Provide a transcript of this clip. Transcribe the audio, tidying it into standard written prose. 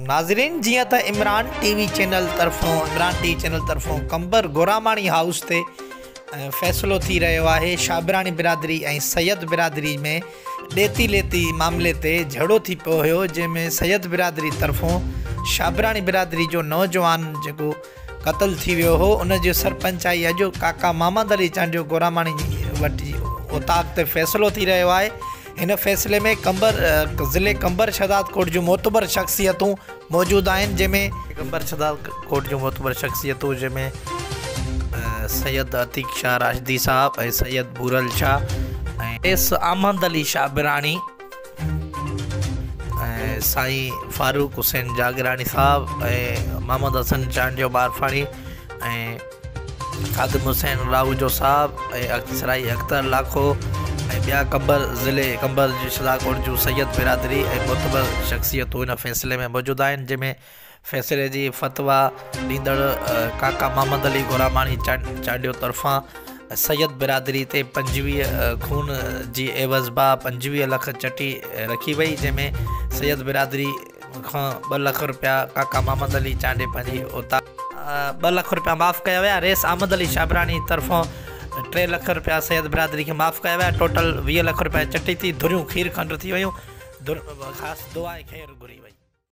ناظرين جيئن ته عمران ٽي وي چينل طرفون عمران ٽي وي چينل طرفون قمبر گوراماڻي هائوس تي فيصلو ٿي رهيو آهي شابراڻي برادري ۽ سيد برادري ۾ ڏيتي ليتي معاملي تي جهيڙو ٿي پيو هيو جنهن ۾ سيد برادري طرفون شابراڻي برادري جو نوجوان جيڪو قتل ٿي ويو هو ان جي سرپنچائي اڄ ڪاڪا محمد علي چانڊيو گوراماڻي وٽ اوطاق تي فيصلو ٿي رهيو آهي هن فيصلي ۾ قمبر ضلعي قمبر شهدادڪوٽ جون معتبر شخصيتون موجود آهن جنهن ۾. قمبر شهدادڪوٽ جون معتبر شخصيتون جنهن ۾ سيد عتيق شاهه راشدي صاحب ۽ سيد ڀورل شاهه ۽. ايس احمد علي شاهه براڻي ۽ سائين فاروق حسين جاگيراڻي صاحب ۽ محمد حسن چانڊيو مارفاڻي ۽. خادم حسين راهوجو صاحب ۽ سرائي اختر لاکو ۽ ٻيا قمبر ضلعي قمبر جي شھدادڪوٽ جون سيد برادري ۽ معتبر شخصيتون ان فيصلي ۾ موجود آهن جنهن ۾ فيصلي جي فتويٰ ڏيندڙ ڪاڪا محمد علي گوراماڻي چانڊيو طرفان سيد برادري تي 25 خون جي عيوض با 25 لک چٽي رکي وئي جنهن ۾ سيد برادري کان 2 لک رپيا ڪاڪا محمد علي چانڊيي پنهنجي اوطاق 2 لک رپيا معاف ڪيا ويا رئيس احمد علي شابراڻي طرفان 3 لک رپيا سيد برادري کي معاف ڪيا ويا ٽوٽل 20 لک رپيا چٽي ٿي ڌريون کير کنڊ ٿي ويون ڌر خاص دعا ۽ خير گهري وئي.